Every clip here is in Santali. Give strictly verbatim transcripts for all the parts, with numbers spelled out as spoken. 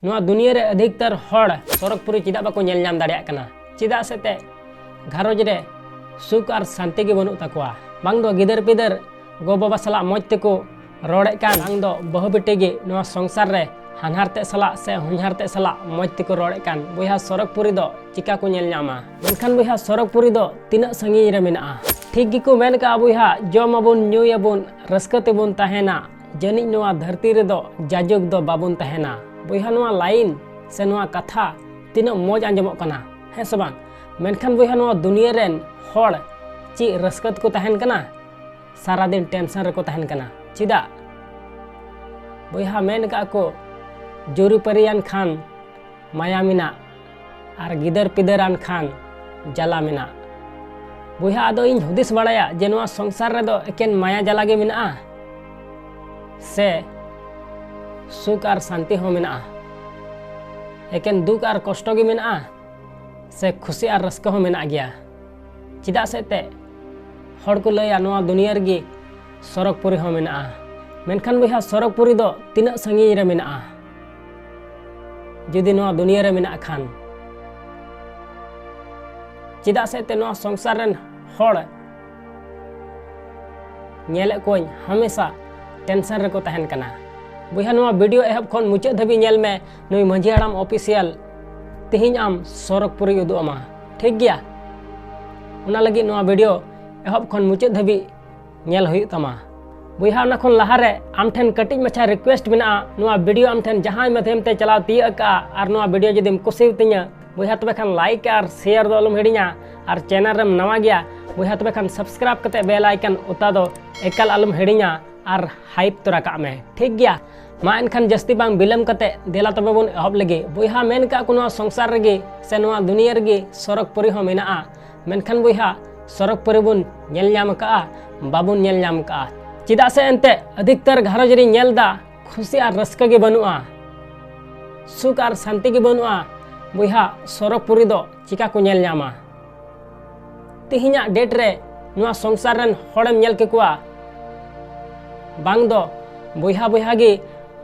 ᱱᱚᱣᱟ ᱫᱩᱱᱤᱭᱟᱹ ᱨᱮ ᱟᱹᱫᱷᱤᱠᱛᱟᱨ ᱦᱚᱲ ᱥᱚᱨᱚᱜᱽᱯᱩᱨᱤ ᱪᱮᱫᱟᱜ ᱵᱟᱠᱚ ᱧᱮᱞ ᱧᱟᱢ ᱫᱟᱲᱮᱭᱟᱜ ᱠᱟᱱᱟ? ᱪᱮᱫᱟᱜ ᱥᱮ ᱛᱮ ᱜᱷᱟᱨᱚᱸᱡᱽ ᱨᱮ ᱥᱩᱠ ᱟᱨ ᱥᱟᱱᱛᱤ ᱜᱮ ᱵᱟᱹᱱᱩᱜ ᱛᱟᱠᱚᱣᱟ᱾ ᱵᱟᱝ ᱫᱚ ᱜᱤᱫᱟᱹᱨ ᱯᱤᱫᱟᱹᱨ ᱜᱚ ᱵᱟᱵᱟ ᱥᱟᱞᱟᱜ ᱢᱚᱡᱽ ᱛᱮᱠᱚ ᱨᱚᱲᱮᱫ ᱠᱟᱱ, ᱵᱟᱝ ᱫᱚ ᱵᱟᱹᱦᱩ ᱵᱤᱴᱤ ᱜᱮ ᱱᱚᱣᱟ ᱥᱚᱝᱥᱟᱨ ᱨᱮ ᱦᱟᱱᱦᱟᱨ ᱛᱮ ᱥᱟᱞᱟᱜ ᱥᱮ ᱦᱚᱧᱦᱟᱨ ᱛᱮ ᱥᱟᱞᱟᱜ ᱢᱚᱡᱽ ᱛᱮᱠᱚ ᱨᱚᱲᱮᱫ ᱠᱟᱱ, ᱵᱚᱭᱦᱟ ᱥᱚᱨᱚᱜᱽᱯᱩᱨᱤ ᱫᱚ ᱪᱤᱠᱟ ᱠᱚ ᱧᱮᱞ ᱧᱟᱢᱟ? ᱢᱮᱱᱠᱷᱟᱱ ᱵᱚᱭᱦᱟ ᱥᱚᱨᱚᱜᱽᱯᱩᱨᱤ ᱫᱚ ᱛᱤᱱᱟᱹᱜ ᱥᱟᱺᱜᱤᱧ ᱨᱮ ᱢᱮᱱᱟᱜᱼᱟ? ᱴᱷᱤᱠ ᱜᱮᱠᱚ ᱢᱮᱱ ᱠᱟᱜᱼᱟ ᱵᱚᱭᱦᱟ, ᱡᱚᱢ ᱟᱵᱚᱱ, ᱧᱩᱭᱟᱵᱚᱱ, ᱨᱟᱹᱥᱠᱟᱹ ᱛᱮᱵᱚᱱ ᱛᱟᱦᱮᱱᱟ, ᱡᱟᱹᱱᱤᱡ ᱱᱚᱣᱟ ᱫᱷᱟᱹᱨᱛᱤ ᱨᱮᱫᱚ ᱡᱟᱡᱩᱜᱽ ᱫᱚ ᱵᱟᱵᱚᱱ ᱛᱟᱦᱮᱱᱟ᱾ ᱵᱚᱭᱦᱟ ᱱᱚᱣᱟ line ᱥᱮ ᱱᱚᱣᱟ ᱠᱟᱛᱷᱟ ᱛᱤᱱᱟᱹᱜ ᱢᱚᱡᱽ ᱟᱸᱡᱚᱢᱚᱜ ᱠᱟᱱᱟ, ᱦᱮᱸ ᱥᱮ ᱵᱟᱝ? ᱢᱮᱱᱠᱷᱟᱱ ᱵᱚᱭᱦᱟ ᱱᱚᱣᱟ ᱫᱩᱱᱤᱭᱟᱹ ᱨᱮᱱ ᱦᱚᱲ ᱪᱮᱫ ᱨᱟᱹᱥᱠᱟᱹ ᱛᱮᱠᱚ ᱛᱟᱦᱮᱱ ᱠᱟᱱᱟ? ᱥᱟᱨᱟᱫᱤᱱ tension ᱨᱮᱠᱚ ᱛᱟᱦᱮᱱ ᱠᱟᱱᱟ᱾ ᱪᱮᱫᱟᱜ? ᱵᱚᱭᱦᱟ ᱢᱮᱱ ᱠᱟᱜᱼᱟ ᱠᱚ, ᱡᱩᱨᱤᱯᱟᱹᱨᱤᱭᱟᱱ ᱠᱷᱟᱱ ᱢᱟᱭᱟ ᱢᱮᱱᱟᱜ, ᱟᱨ ᱜᱤᱫᱟᱹᱨ ᱯᱤᱫᱟᱹᱨᱟᱱ ᱠᱷᱟᱱ ᱡᱟᱞᱟ ᱢᱮᱱᱟᱜ᱾ ᱵᱚᱭᱦᱟ ᱟᱫᱚ ᱤᱧ ᱦᱩᱫᱤᱥ ᱵᱟᱲᱟᱭᱟ ᱡᱮ ᱱᱚᱣᱟ ᱥᱚᱝᱥᱟᱨ ᱨᱮᱫᱚ ᱮᱠᱮᱱ ᱢᱟᱭᱟ ᱡᱟᱞᱟ ᱜᱮ ᱢᱮᱱᱟᱜᱼᱟ ᱥᱮ ᱥᱩᱠ ᱟᱨ ᱥᱟᱱᱛᱤ ᱦᱚᱸ ᱢᱮᱱᱟᱜᱼᱟ? ᱮᱠᱮᱱ ᱫᱩᱠ ᱟᱨ ᱠᱚᱥᱴᱚ ᱜᱮ ᱢᱮᱱᱟᱜᱼᱟ ᱥᱮ ᱠᱷᱩᱥᱤ ᱟᱨ ᱨᱟᱹᱥᱠᱟᱹ ᱦᱚᱸ ᱢᱮᱱᱟᱜ ᱜᱮᱭᱟ? ᱪᱮᱫᱟᱜ ᱥᱮ ᱛᱮ ᱦᱚᱲ ᱠᱚ ᱞᱟᱹᱭᱟ ᱱᱚᱣᱟ ᱫᱩᱱᱤᱭᱟᱹ ᱨᱮᱜᱮ ᱥᱚᱨᱚᱜᱽᱯᱩᱨᱤ ᱦᱚᱸ ᱢᱮᱱᱟᱜᱼᱟ᱾ ᱢᱮᱱᱠᱷᱟᱱ ᱵᱚᱭᱦᱟ ᱥᱚᱨᱚᱜᱽᱯᱩᱨᱤ ᱫᱚ ᱛᱤᱱᱟᱹᱜ ᱥᱟᱺᱜᱤᱧ ᱨᱮ ᱢᱮᱱᱟᱜᱼᱟ? ᱡᱩᱫᱤ ᱱᱚᱣᱟ ᱫᱩᱱᱤᱭᱟᱹ ᱨᱮ ᱢᱮᱱᱟᱜ ᱠᱷᱟᱱ, ᱪᱮᱫᱟᱜ ᱥᱮ ᱛᱮ ᱱᱚᱣᱟ ᱥᱚᱝᱥᱟᱨ ᱨᱮᱱ ᱦᱚᱲ ᱧᱮᱞᱮᱫ ᱠᱚᱣᱟᱧ ᱦᱟᱢᱮᱥᱟ tension ᱨᱮᱠᱚ ᱛᱟᱦᱮᱱ ᱠᱟᱱᱟ᱾ ᱵᱚᱭᱦᱟ ᱱᱚᱣᱟ video ᱮᱦᱚᱵ ᱠᱷᱚᱱ ᱢᱩᱪᱟᱹᱫ ᱫᱷᱟᱹᱵᱤᱡ ᱧᱮᱞ ᱢᱮ, ᱱᱩᱭ ᱢᱟᱹᱡᱷᱤ ᱦᱟᱲᱟᱢ official ᱛᱮᱦᱮᱧ ᱟᱢ ᱥᱚᱨᱚᱜᱽᱯᱩᱨᱤ ᱩᱫᱩᱜ ᱟᱢᱟ, ᱴᱷᱤᱠ ᱜᱮᱭᱟ? ᱚᱱᱟ ᱞᱟᱹᱜᱤᱫ ᱱᱚᱣᱟ video ᱮᱦᱚᱵ ᱠᱷᱚᱱ ᱢᱩᱪᱟᱹᱫ ᱫᱷᱟᱹᱵᱤᱡ ᱧᱮᱞ ᱦᱩᱭᱩᱜ ᱛᱟᱢᱟ᱾ ᱵᱚᱭᱦᱟ ᱚᱱᱟ ᱠᱷᱚᱱ ᱞᱟᱦᱟᱨᱮ ᱟᱢ ᱴᱷᱮᱱ ᱠᱟᱹᱴᱤᱡ ᱢᱟᱪᱷᱟ request ᱢᱮᱱᱟᱜᱼᱟ, ᱱᱚᱣᱟ video ᱟᱢ ᱴᱷᱮᱱ ᱡᱟᱦᱟᱸᱭ ᱢᱟᱫᱷᱭᱚᱢ ᱛᱮ ᱪᱟᱞᱟᱣ ᱛᱤᱭᱟᱹᱜ ᱟᱠᱟᱫᱼᱟ ᱟᱨ ᱱᱚᱣᱟ video ᱡᱩᱫᱤᱢ ᱠᱩᱥᱤᱭᱟᱛᱤᱧᱟ ᱵᱚᱭᱦᱟ ᱛᱚᱵᱮ ᱠᱷᱟᱱ like ᱟᱨ share ᱫᱚ ᱟᱞᱚᱢ ᱦᱤᱲᱤᱧᱟ, ᱟᱨ channel ᱨᱮᱢ ᱱᱟᱣᱟ ᱜᱮᱭᱟ ᱵᱚᱭᱦᱟ ᱛᱚᱵᱮ ᱠᱷᱟᱱ subscribe ᱠᱟᱛᱮ bell icon ᱚᱛᱟ ᱫᱚ ᱮᱠᱟᱞ ᱟᱞᱚᱢ ᱦᱤᱲᱤᱧᱟ ᱟᱨ hype ᱛᱚᱨᱟ ᱠᱟᱜ ᱢᱮ, ᱴᱷᱤᱠ ᱜᱮᱭᱟ? ᱢᱟ ᱮᱱᱠᱷᱟᱱ ᱡᱟᱹᱥᱛᱤ ᱵᱟᱝ ᱵᱤᱞᱚᱢ ᱠᱟᱛᱮ ᱫᱮᱞᱟ ᱛᱚᱵᱮ ᱵᱚᱱ ᱮᱦᱚᱵ ᱞᱮᱜᱮ᱾ ᱵᱚᱭᱦᱟ ᱢᱮᱱ ᱠᱟᱜ ᱠᱚ ᱱᱚᱣᱟ ᱥᱚᱝᱥᱟᱨ ᱨᱮᱜᱮ ᱥᱮ ᱱᱚᱣᱟ ᱫᱩᱱᱤᱭᱟᱹ ᱨᱮᱜᱮ ᱥᱚᱨᱚᱜᱽᱯᱩᱨᱤ ᱦᱚᱸ ᱢᱮᱱᱟᱜᱼᱟ, ᱢᱮᱱᱠᱷᱟᱱ ᱵᱚᱭᱦᱟ ᱥᱚᱨᱚᱜᱽᱯᱩᱨᱤ ᱵᱚᱱ ᱧᱮᱞ ᱧᱟᱢ ᱠᱟᱜᱼᱟ? ᱵᱟᱵᱚᱱ ᱧᱮᱞ ᱧᱟᱢ ᱠᱟᱜᱼᱟ᱾ ᱪᱮᱫᱟᱜ ᱥᱮ ᱮᱱᱛᱮ ᱟᱹᱫᱷᱤᱠᱛᱟᱨ ᱜᱷᱟᱨᱚᱸᱡᱽ ᱨᱤᱧ ᱧᱮᱞ ᱮᱫᱟ ᱠᱷᱩᱥᱤ ᱟᱨ ᱨᱟᱹᱥᱠᱟᱹ ᱜᱮ ᱵᱟᱹᱱᱩᱜᱼᱟ, ᱥᱩᱠ ᱟᱨ ᱥᱟᱱᱛᱤ ᱜᱮ ᱵᱟᱹᱱᱩᱜᱼᱟ᱾ ᱵᱚᱭᱦᱟ ᱥᱚᱨᱚᱜᱽᱯᱩᱨᱤ ᱫᱚ ᱪᱤᱠᱟ ᱠᱚ ᱧᱮᱞ ᱧᱟᱢᱟ? ᱛᱮᱦᱮᱧᱟᱜ date ᱨᱮ ᱱᱚᱣᱟ ᱥᱚᱝᱥᱟᱨ ᱨᱮᱱ ᱦᱚᱲᱮᱢ ᱧᱮᱞ ᱠᱮᱠᱚᱣᱟ, ᱵᱟᱝ ᱫᱚ ᱵᱚᱭᱦᱟ ᱵᱚᱭᱦᱟ ᱜᱮ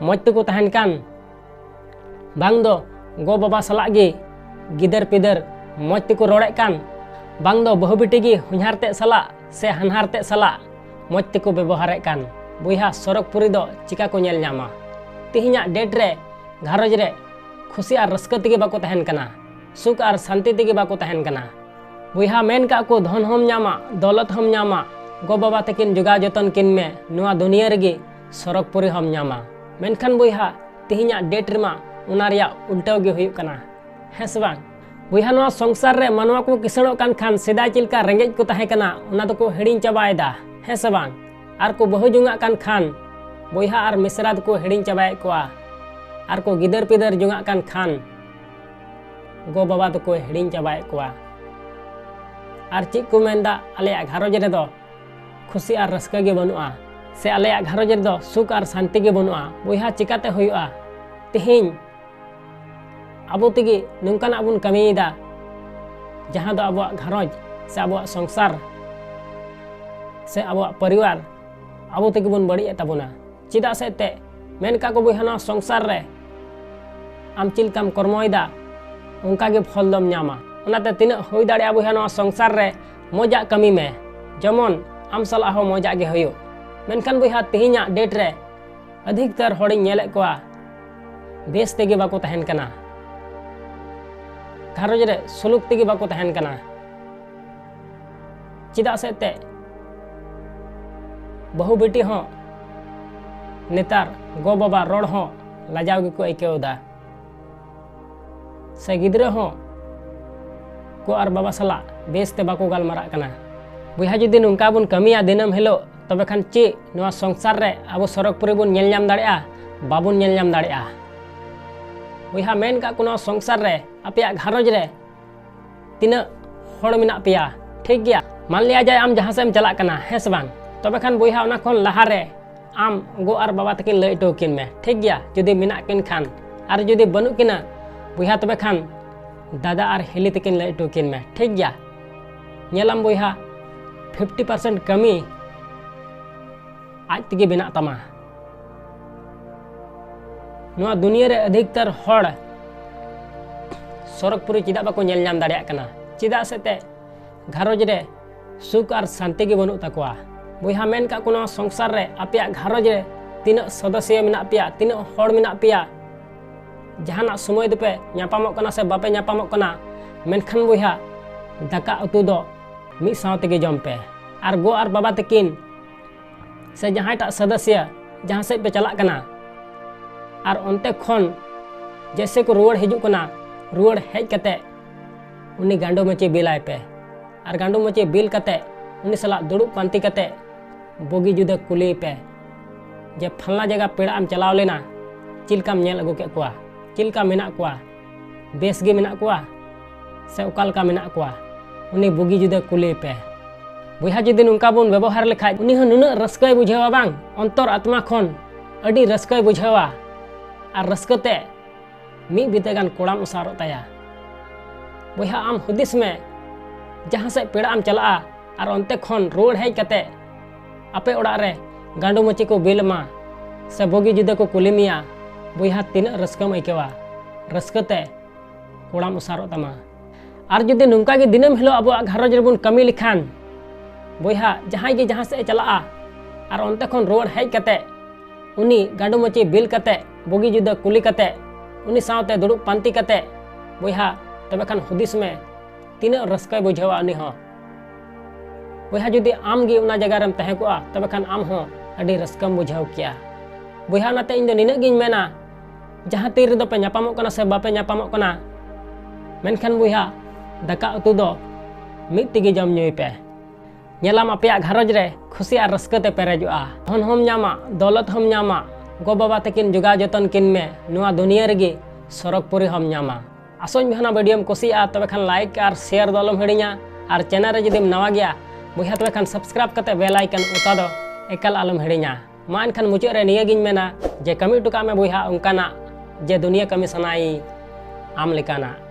ᱢᱚᱡᱽ ᱛᱮᱠᱚ ᱛᱟᱦᱮᱱ ᱠᱟᱱ, ᱵᱟᱝ ᱫᱚ ᱜᱚ ᱵᱟᱵᱟ ᱥᱟᱞᱟᱜ ᱜᱮ ᱜᱤᱫᱟᱹᱨ ᱯᱤᱫᱟᱹᱨ ᱢᱚᱡᱽ ᱛᱮᱠᱚ ᱨᱚᱲᱮᱫ ᱠᱟᱱ, ᱵᱟᱝ ᱫᱚ ᱵᱟᱹᱦᱩ ᱵᱤᱴᱤ ᱜᱮ ᱦᱚᱧᱦᱟᱨ ᱛᱮᱫ ᱥᱟᱞᱟᱜ ᱥᱮ ᱦᱟᱱᱦᱟᱨ ᱛᱮᱫ ᱥᱟᱞᱟᱜ ᱢᱚᱡᱽ ᱛᱮᱠᱚ ᱵᱮᱵᱚᱦᱟᱨᱮᱫ ᱠᱟᱱ᱾ ᱵᱚᱭᱦᱟ, ᱥᱚᱨᱚᱜᱽᱯᱩᱨᱤ ᱫᱚ ᱪᱤᱠᱟ ᱠᱚ ᱧᱮᱞ ᱧᱟᱢᱟ? ᱛᱮᱦᱮᱧᱟᱜ date ᱨᱮ ᱜᱷᱟᱨᱚᱸᱡᱽ ᱨᱮ ᱠᱷᱩᱥᱤ ᱟᱨ ᱨᱟᱹᱥᱠᱟᱹ ᱛᱮᱜᱮ ᱵᱟᱠᱚ ᱛᱟᱦᱮᱱ ᱠᱟᱱᱟ, ᱥᱩᱠ ᱟᱨ ᱥᱟᱱᱛᱤ ᱛᱮᱜᱮ ᱵᱟᱠᱚ ᱛᱟᱦᱮᱱ ᱠᱟᱱᱟ᱾ ᱵᱚᱭᱦᱟ, ᱢᱮᱱ ᱠᱟᱜ ᱠᱚ, ᱫᱷᱚᱱ ᱦᱚᱸᱢ ᱧᱟᱢᱟ, ᱫᱚᱞᱚᱛ ᱦᱚᱸᱢ ᱧᱟᱢᱟ, ᱜᱚ ᱵᱟᱵᱟ ᱛᱟᱹᱠᱤᱱ ᱡᱚᱜᱟᱣ ᱡᱚᱛᱚᱱ ᱠᱤᱱ ᱢᱮ, ᱱᱚᱣᱟ ᱫᱩᱱᱤᱭᱟᱹ ᱨᱮᱜᱮ ᱥᱚᱨᱚᱜᱽᱯᱩᱨᱤ ᱦᱚᱸᱢ ᱧᱟᱢᱟ᱾ ᱢᱮᱱᱠᱷᱟᱱ ᱵᱚᱭᱦᱟ, ᱛᱮᱦᱮᱧᱟᱜ date ᱨᱮᱢᱟ ᱚᱱᱟ ᱨᱮᱭᱟᱜ ᱩᱞᱴᱟᱹᱣ ᱜᱮ ᱦᱩᱭᱩᱜ ᱠᱟᱱᱟ, ᱦᱮᱸ ᱥᱮ ᱵᱟᱝ? ᱵᱚᱭᱦᱟ, ᱱᱚᱣᱟ ᱥᱚᱝᱥᱟᱨ ᱨᱮ ᱢᱟᱱᱣᱟ ᱠᱚ ᱠᱤᱥᱟᱹᱬᱚᱜ ᱠᱟᱱ ᱠᱷᱟᱱ, ᱥᱮᱫᱟᱭ ᱪᱮᱫ ᱞᱮᱠᱟ ᱨᱮᱸᱜᱮᱡ ᱠᱚ ᱛᱟᱦᱮᱸ ᱠᱟᱱᱟ, ᱚᱱᱟ ᱫᱚᱠᱚ ᱦᱤᱲᱤᱧ ᱪᱟᱵᱟᱭᱮᱫᱟ, ᱦᱮᱸ ᱥᱮ ᱵᱟᱝ? ᱟᱨ ᱠᱚ ᱵᱟᱹᱦᱩ ᱡᱚᱝᱟᱜ ᱠᱟᱱ ᱠᱷᱟᱱ, ᱵᱚᱭᱦᱟ ᱟᱨ ᱢᱤᱥᱨᱟ ᱫᱚᱠᱚ ᱦᱤᱲᱤᱧ ᱪᱟᱵᱟᱭᱮᱫ ᱠᱚᱣᱟ᱾ ᱟᱨ ᱠᱚ ᱜᱤᱫᱟᱹᱨ ᱯᱤᱫᱟᱹᱨ ᱡᱚᱝᱟᱜ ᱠᱟᱱ ᱠᱷᱟᱱ, ᱜᱚ ᱵᱟᱵᱟ ᱫᱚᱠᱚ ᱦᱤᱲᱤᱧ ᱪᱟᱵᱟᱭᱮᱫ ᱠᱚᱣᱟ᱾ ᱟᱨ ᱪᱮᱫ ᱠᱚ ᱢᱮᱱᱫᱟ, ᱟᱞᱮᱭᱟᱜ ᱜᱷᱟᱨᱚᱸᱡᱽ ᱨᱮᱫᱚ ᱠᱷᱩᱥᱤ ᱟᱨ ᱨᱟᱹᱥᱠᱟᱹ ᱜᱮ ᱵᱟᱹᱱᱩᱜᱼᱟ, ᱥᱮ ᱟᱞᱮᱭᱟᱜ ᱜᱷᱟᱨᱚᱸᱡᱽ ᱨᱮᱫᱚ ᱥᱩᱠ ᱟᱨ ᱥᱟᱱᱛᱤ ᱜᱮ ᱵᱟᱹᱱᱩᱜᱼᱟ᱾ ᱵᱚᱭᱦᱟ, ᱪᱤᱠᱟᱛᱮ ᱦᱩᱭᱩᱜᱼᱟ? ᱛᱮᱦᱮᱧ ᱟᱵᱚ ᱛᱮᱜᱮ ᱱᱚᱝᱠᱟᱱᱟᱜ ᱵᱚᱱ ᱠᱟᱹᱢᱤᱭᱮᱫᱟ, ᱡᱟᱦᱟᱸ ᱫᱚ ᱟᱵᱚᱣᱟᱜ ᱜᱷᱟᱨᱚᱸᱡᱽ ᱥᱮ ᱟᱵᱚᱣᱟᱜ ᱥᱚᱝᱥᱟᱨ ᱥᱮ ᱟᱵᱚᱣᱟᱜ ᱯᱚᱨᱤᱵᱟᱨ ᱟᱵᱚ ᱛᱮᱜᱮ ᱵᱚᱱ ᱵᱟᱹᱲᱤᱡ ᱮᱫ ᱛᱟᱵᱚᱱᱟ᱾ ᱪᱮᱫᱟᱜ ᱥᱮ ᱮᱱᱛᱮᱫ, ᱢᱮᱱ ᱠᱟᱜ ᱠᱚ ᱵᱚᱭᱦᱟ, ᱱᱚᱣᱟ ᱥᱚᱝᱥᱟᱨ ᱨᱮ ᱟᱢ ᱪᱮᱫ ᱞᱮᱠᱟᱢ ᱠᱚᱨᱢᱚᱭᱮᱫᱟ, ᱚᱱᱠᱟ ᱜᱮ ᱯᱷᱚᱞ ᱫᱚᱢ ᱧᱟᱢᱟ᱾ ᱚᱱᱟᱛᱮ ᱛᱤᱱᱟᱹᱜ ᱦᱩᱭ ᱫᱟᱲᱮᱭᱟᱜᱼᱟ ᱵᱚᱭᱦᱟ, ᱱᱚᱣᱟ ᱥᱚᱝᱥᱟᱨ ᱨᱮ ᱢᱚᱡᱟᱜ ᱠᱟᱹᱢᱤ ᱢᱮ, ᱡᱮᱢᱚᱱ ᱟᱢ ᱥᱟᱞᱟᱜ ᱦᱚᱸ ᱢᱚᱡᱟᱜ ᱜᱮ ᱦᱩᱭᱩᱜ᱾ ᱢᱮᱱᱠᱷᱟᱱ ᱵᱚᱭᱦᱟ, ᱛᱮᱦᱮᱧᱟᱜ date ᱨᱮ ᱟᱹᱫᱷᱤᱠᱛᱟᱨ ᱦᱚᱲᱤᱧ ᱧᱮᱞᱮᱫ ᱠᱚᱣᱟ, ᱵᱮᱥ ᱛᱮᱜᱮ ᱵᱟᱠᱚ ᱛᱟᱦᱮᱱ ᱠᱟᱱᱟ, ᱜᱷᱟᱨᱚᱸᱡᱽ ᱨᱮ ᱥᱩᱞᱩᱠ ᱛᱮᱜᱮ ᱵᱟᱠᱚ ᱛᱟᱦᱮᱱ ᱠᱟᱱᱟ᱾ ᱪᱮᱫᱟᱜ ᱥᱮ ᱮᱱᱛᱮᱫ, ᱵᱟᱹᱦᱩ ᱵᱤᱴᱤ ᱦᱚᱸ ᱱᱮᱛᱟᱨ ᱜᱚ ᱵᱟᱵᱟ ᱨᱚᱲ ᱦᱚᱸ ᱞᱟᱡᱟᱣ ᱜᱮᱠᱚ ᱟᱹᱭᱠᱟᱹᱣ ᱮᱫᱟ, ᱥᱮ ᱜᱤᱫᱽᱨᱟᱹ ᱦᱚᱸ ᱜᱚ ᱟᱨ ᱵᱟᱵᱟ ᱥᱟᱞᱟᱜ ᱵᱮᱥ ᱛᱮ ᱵᱟᱠᱚ ᱜᱟᱞᱢᱟᱨᱟᱜ ᱠᱟᱱᱟ᱾ ᱵᱚᱭᱦᱟ, ᱡᱩᱫᱤ ᱱᱚᱝᱠᱟ ᱵᱚᱱ ᱠᱟᱹᱢᱤᱭᱟ ᱫᱤᱱᱟᱹᱢ ᱦᱤᱞᱳᱜ, ᱛᱚᱵᱮ ᱠᱷᱟᱱ ᱪᱮᱫ ᱱᱚᱣᱟ ᱥᱚᱝᱥᱟᱨ ᱨᱮ ᱟᱵᱚ ᱥᱚᱨᱚᱜᱽᱯᱩᱨᱤ ᱵᱚᱱ ᱧᱮᱞ ᱧᱟᱢ ᱫᱟᱲᱮᱭᱟᱜᱼᱟ? ᱵᱟᱵᱚᱱ ᱧᱮᱞ ᱧᱟᱢ ᱫᱟᱲᱮᱭᱟᱜᱼᱟ᱾ ᱵᱚᱭᱦᱟ, ᱢᱮᱱ ᱠᱟᱜ ᱠᱚ, ᱱᱚᱣᱟ ᱥᱚᱝᱥᱟᱨ ᱨᱮ ᱟᱯᱮᱭᱟᱜ ᱜᱷᱟᱨᱚᱸᱡᱽ ᱨᱮ ᱛᱤᱱᱟᱹᱜ ᱦᱚᱲ ᱢᱮᱱᱟᱜ ᱯᱮᱭᱟ, ᱴᱷᱤᱠ ᱜᱮᱭᱟ? ᱢᱟᱱ ᱞᱤᱭᱟ ᱡᱟᱭ, ᱟᱢ ᱡᱟᱦᱟᱸ ᱥᱮᱫ ᱮᱢ ᱪᱟᱞᱟᱜ ᱠᱟᱱᱟ, ᱦᱮᱸ ᱥᱮ ᱵᱟᱝ? ᱛᱚᱵᱮ ᱠᱷᱟᱱ ᱵᱚᱭᱦᱟ, ᱚᱱᱟ ᱠᱷᱚᱱ ᱞᱟᱦᱟ ᱨᱮ ᱟᱢ ᱜᱚ ᱟᱨ ᱵᱟᱵᱟ ᱛᱟᱹᱠᱤᱱ ᱞᱟᱹᱭ ᱦᱚᱴᱚ ᱟᱹᱠᱤᱱ ᱢᱮ, ᱴᱷᱤᱠ ᱜᱮᱭᱟ? ᱡᱩᱫᱤ ᱢᱮᱱᱟᱜ ᱠᱤᱱ ᱠᱷᱟᱱ, ᱟᱨ ᱡᱩᱫᱤ ᱵᱟᱹᱱᱩᱜ ᱠᱤᱱᱟ ᱵᱚᱭᱦᱟ, ᱛᱚᱵᱮ ᱠᱷᱟᱱ ᱫᱟᱫᱟ ᱟᱨ ᱦᱤᱞᱤ ᱛᱟᱹᱠᱤᱱ ᱞᱟᱹᱭ ᱦᱚᱴᱚ ᱟᱹᱠᱤᱱ ᱢᱮ, ᱴᱷᱤᱠ ᱜᱮᱭᱟ? ᱧᱮᱞᱟᱢ ᱵᱚᱭᱦᱟ, ᱯᱷᱤᱯᱴᱤ ᱯᱟᱨᱥᱮᱱᱴ ᱠᱟᱹᱢᱤ ᱟᱡ ᱛᱮᱜᱮ ᱵᱮᱱᱟᱜ ᱛᱟᱢᱟ᱾ ᱱᱚᱣᱟ ᱫᱩᱱᱤᱭᱟᱹ ᱨᱮ ᱚᱫᱷᱤᱠᱛᱟᱨ ᱦᱚᱲ ᱥᱚᱨᱚᱜᱽᱯᱩᱨᱤ ᱪᱮᱫᱟᱜ ᱵᱟᱠᱚ ᱧᱮᱞ ᱧᱟᱢ ᱫᱟᱲᱮᱭᱟᱜ ᱠᱟᱱᱟ? ᱪᱮᱫᱟᱜ ᱥᱮ ᱛᱮ ᱜᱷᱟᱨᱚᱸᱡᱽ ᱨᱮ ᱥᱩᱠ ᱟᱨ ᱥᱟᱱᱛᱤ ᱜᱮ ᱵᱟᱹᱱᱩᱜ ᱛᱟᱠᱚᱣᱟ᱾ ᱵᱚᱭᱦᱟ, ᱢᱮᱱ ᱠᱟᱜ ᱠᱚ, ᱱᱚᱣᱟ ᱥᱚᱝᱥᱟᱨ ᱨᱮ ᱟᱯᱮᱭᱟᱜ ᱜᱷᱟᱨᱚᱸᱡᱽ ᱨᱮ ᱛᱤᱱᱟᱹᱜ ᱥᱚᱫᱚᱥᱭᱚ ᱢᱮᱱᱟᱜ ᱯᱮᱭᱟ, ᱛᱤᱱᱟᱹᱜ ᱦᱚᱲ ᱢᱮᱱᱟᱜ ᱯᱮᱭᱟ, ᱡᱟᱦᱟᱱᱟᱜ ᱥᱚᱢᱚᱭ ᱫᱚᱯᱮ ᱧᱟᱯᱟᱢᱚᱜ ᱠᱟᱱᱟ ᱥᱮ ᱵᱟᱯᱮ ᱧᱟᱯᱟᱢᱚᱜ ᱠᱟᱱᱟ, ᱢᱮᱱᱠᱷᱟᱱ ᱵᱚᱭᱦᱟ, ᱫᱟᱠᱟ ᱩᱛᱩ ᱫᱚ ᱢᱤᱫ ᱥᱟᱶ ᱛᱮᱜᱮ ᱡᱚᱢ ᱯᱮ᱾ ᱟᱨ ᱜᱚ ᱟᱨ ᱵᱟᱵᱟ ᱛᱟᱹᱠᱤᱱ ᱥᱮ ᱡᱟᱦᱟᱸᱭᱴᱟᱜ ᱥᱚᱫᱚᱥᱭᱚ ᱡᱟᱦᱟᱸ ᱥᱮᱫ ᱯᱮ ᱪᱟᱞᱟᱜ ᱠᱟᱱᱟ, ᱟᱨ ᱚᱱᱛᱮ ᱠᱷᱚᱱ ᱡᱮᱭᱥᱮ ᱠᱚ ᱨᱩᱣᱟᱹᱲ ᱦᱤᱡᱩᱜ ᱠᱟᱱᱟ, ᱨᱩᱣᱟᱹᱲ ᱦᱮᱡ ᱠᱟᱛᱮ ᱩᱱᱤ ᱜᱟᱸᱰᱚ ᱢᱟᱹᱪᱤ ᱵᱤᱞᱟᱭ ᱯᱮ᱾ ᱟᱨ ᱜᱟᱸᱰᱚ ᱢᱟᱹᱪᱤ ᱵᱤᱞ ᱠᱟᱛᱮ ᱩᱱᱤ ᱥᱟᱞᱟᱜ ᱫᱩᱲᱩᱵ ᱯᱟᱱᱛᱮ ᱠᱟᱛᱮ ᱵᱩᱜᱤ ᱡᱩᱫᱟᱹ ᱠᱩᱞᱤᱭᱮ ᱯᱮ ᱡᱮ, "ᱯᱷᱟᱞᱱᱟ ᱡᱟᱭᱜᱟ ᱯᱮᱲᱟᱜ ᱮᱢ ᱪᱟᱞᱟᱣ ᱞᱮᱱᱟ, ᱪᱮᱫ ᱞᱮᱠᱟᱢ ᱧᱮᱞ ᱟᱹᱜᱩ ᱠᱮᱫ ᱠᱚᱣᱟ? ᱪᱮᱫ ᱞᱮᱠᱟ ᱢᱮᱱᱟᱜ ᱠᱚᱣᱟ? ᱵᱮᱥ ᱜᱮ ᱢᱮᱱᱟᱜ ᱠᱚᱣᱟ ᱥᱮ ᱚᱠᱟ ᱞᱮᱠᱟ ᱢᱮᱱᱟᱜ ᱠᱚᱣᱟ?" ᱩᱱᱤ ᱵᱩᱜᱤ ᱡᱩᱫᱟᱹ ᱠᱩᱞᱤᱭᱮ ᱯᱮ᱾ ᱵᱚᱭᱦᱟ, ᱡᱩᱫᱤ ᱱᱚᱝᱠᱟ ᱵᱚᱱ ᱵᱮᱵᱚᱦᱟᱨ ᱞᱮᱠᱷᱟᱡ, ᱩᱱᱤ ᱦᱚᱸ ᱱᱩᱱᱟᱹᱜ ᱨᱟᱹᱥᱠᱟᱹᱭ ᱵᱩᱡᱷᱟᱹᱣᱟ ᱵᱟᱝ, ᱚᱱᱛᱚᱨ ᱟᱛᱢᱟ ᱠᱷᱚᱱ ᱟᱹᱰᱤ ᱨᱟᱹᱥᱠᱟᱹᱭ ᱵᱩᱡᱷᱟᱹᱣᱟ᱾ ᱟᱨ ᱨᱟᱹᱥᱠᱟᱹ ᱛᱮ ᱢᱤᱫ ᱵᱤᱛᱟᱹ ᱜᱟᱱ ᱠᱚᱲᱟᱢ ᱚᱥᱟᱨᱚᱜ ᱛᱟᱭᱟ᱾ ᱵᱚᱭᱦᱟ, ᱟᱢ ᱦᱩᱫᱤᱥ ᱢᱮ, ᱡᱟᱦᱟᱸ ᱥᱮᱫ ᱯᱮᱲᱟᱜ ᱮᱢ ᱪᱟᱞᱟᱜᱼᱟ ᱟᱨ ᱚᱱᱛᱮ ᱠᱷᱚᱱ ᱨᱩᱣᱟᱹᱲ ᱦᱮᱡ ᱠᱟᱛᱮ ᱟᱯᱮ ᱚᱲᱟᱜ ᱨᱮ ᱜᱟᱸᱰᱚ ᱢᱟᱹᱪᱤ ᱠᱚ ᱵᱤᱞ ᱟᱢᱟ ᱥᱮ ᱵᱩᱜᱤ ᱡᱩᱫᱟᱹ ᱠᱚ ᱠᱩᱞᱤ ᱢᱮᱭᱟ, ᱵᱚᱭᱦᱟ, ᱛᱤᱱᱟᱹᱜ ᱨᱟᱹᱥᱠᱟᱹᱢ ᱟᱹᱭᱠᱟᱹᱣᱟ? ᱨᱟᱹᱥᱠᱟᱹ ᱛᱮ ᱠᱚᱲᱟᱢ ᱚᱥᱟᱨᱚᱜ ᱛᱟᱢᱟ᱾ ᱟᱨ ᱡᱩᱫᱤ ᱱᱚᱝᱠᱟ ᱜᱮ ᱫᱤᱱᱟᱹᱢ ᱦᱤᱞᱳᱜ ᱟᱵᱚᱣᱟᱜ ᱜᱷᱟᱨᱚᱸᱡᱽ ᱨᱮᱵᱚᱱ ᱠᱟᱹᱢᱤ ᱞᱮᱠᱷᱟᱱ, ᱵᱚᱭᱦᱟ, ᱡᱟᱦᱟᱸᱭ ᱜᱮ ᱡᱟᱦᱟᱸ ᱥᱮᱫ ᱮ ᱪᱟᱞᱟᱜᱼᱟ ᱟᱨ ᱚᱱᱛᱮ ᱠᱷᱚᱱ ᱨᱩᱣᱟᱹᱲ ᱦᱮᱡ ᱠᱟᱛᱮ ᱩᱱᱤ ᱜᱟᱸᱰᱚ ᱢᱟᱹᱪᱤ ᱵᱤᱞ ᱠᱟᱛᱮ ᱵᱩᱜᱤ ᱡᱩᱫᱟᱹ ᱠᱩᱞᱤ ᱠᱟᱛᱮ ᱩᱱᱤ ᱥᱟᱶᱛᱮ ᱫᱩᱲᱩᱵ ᱯᱟᱱᱛᱮ ᱠᱟᱛᱮ, ᱵᱚᱭᱦᱟ, ᱛᱚᱵᱮ ᱠᱷᱟᱱ ᱦᱩᱫᱤᱥ ᱢᱮ, ᱛᱤᱱᱟᱹᱜ ᱨᱟᱹᱥᱠᱟᱹᱭ ᱵᱩᱡᱷᱟᱹᱣᱟ ᱩᱱᱤ ᱦᱚᱸ᱾ ᱵᱚᱭᱦᱟ, ᱡᱩᱫᱤ ᱟᱢ ᱜᱮ ᱚᱱᱟ ᱡᱟᱭᱜᱟ ᱨᱮᱢ ᱛᱟᱦᱮᱸ ᱠᱚᱜᱼᱟ, ᱛᱚᱵᱮ ᱠᱷᱟᱱ ᱟᱢ ᱦᱚᱸ ᱟᱹᱰᱤ ᱨᱟᱹᱥᱠᱟᱹᱢ ᱵᱩᱡᱷᱟᱹᱣ ᱠᱮᱭᱟ᱾ ᱵᱚᱭᱦᱟ, ᱚᱱᱟᱛᱮ ᱤᱧ ᱫᱚ ᱱᱤᱱᱟᱹᱜ ᱜᱤᱧ ᱢᱮᱱᱟ, ᱡᱟᱦᱟᱸ ᱛᱤᱱ ᱨᱮᱫᱚ ᱯᱮ ᱧᱟᱯᱟᱢᱚᱜ ᱠᱟᱱᱟ ᱥᱮ ᱵᱟᱯᱮ ᱧᱟᱯᱟᱢᱚᱜ ᱠᱟᱱᱟ, ᱢᱮᱱᱠᱷᱟᱱ ᱵᱚᱭᱦᱟ, ᱫᱟᱠᱟ ᱩᱛᱩ ᱫᱚ ᱢᱤᱫ ᱛᱮᱜᱮ ᱡᱚᱢ ᱧᱩᱭ ᱯᱮ᱾ ᱧᱮᱞᱟᱢ, ᱟᱯᱮᱭᱟᱜ ᱜᱷᱟᱨᱚᱸᱡᱽ ᱨᱮ ᱠᱷᱩᱥᱤ ᱟᱨ ᱨᱟᱹᱥᱠᱟᱹ ᱛᱮ ᱯᱮᱨᱮᱡᱚᱜᱼᱟ᱾ ᱫᱷᱚᱱ ᱦᱚᱸᱢ ᱧᱟᱢᱟ, ᱫᱚᱞᱚᱛ ᱦᱚᱸᱢ ᱧᱟᱢᱟ, ᱜᱚ ᱵᱟᱵᱟ ᱛᱟᱹᱠᱤᱱ ᱡᱚᱜᱟᱣ ᱡᱚᱛᱚᱱ ᱠᱤᱱ ᱢᱮ, ᱱᱚᱣᱟ ᱫᱩᱱᱤᱭᱟᱹ ᱨᱮᱜᱮ ᱥᱚᱨᱚᱜᱽᱯᱩᱨᱤ ᱦᱚᱸᱢ ᱧᱟᱢᱟ᱾ ᱟᱥᱚᱧ ᱵᱚᱭᱦᱟ, ᱱᱚᱣᱟ video ᱮᱢ ᱠᱩᱥᱤᱭᱟᱜᱼᱟ, ᱛᱚᱵᱮ ᱠᱷᱟᱱ like ᱟᱨ share ᱫᱚ ᱟᱞᱚᱢ ᱦᱤᱲᱤᱧᱟ᱾ ᱟᱨ channel ᱨᱮ ᱡᱩᱫᱤᱢ ᱱᱟᱣᱟ ᱜᱮᱭᱟ ᱵᱚᱭᱦᱟ, ᱛᱚᱵᱮ ᱠᱷᱟᱱ subscribe ᱠᱟᱛᱮ bell icon ᱚᱛᱟ ᱫᱚ ᱮᱠᱟᱞ ᱟᱞᱚᱢ ᱦᱤᱲᱤᱧᱟ᱾ ᱢᱟ ᱮᱱᱠᱷᱟᱱ ᱢᱩᱪᱟᱹᱫ ᱨᱮ ᱱᱤᱭᱟᱹ ᱜᱤᱧ ᱢᱮᱱᱟ ᱡᱮ ᱠᱟᱹᱢᱤ ᱦᱚᱴᱚ ᱠᱟᱜ ᱢᱮ ᱵᱚᱭᱦᱟ ᱚᱱᱠᱟᱱᱟᱜ ᱡᱮ ᱫᱩᱱᱤᱭᱟᱹ ᱠᱟᱹᱢᱤ ᱥᱟᱱᱟᱭ ᱟᱢ ᱞᱮᱠᱟᱱᱟᱜ᱾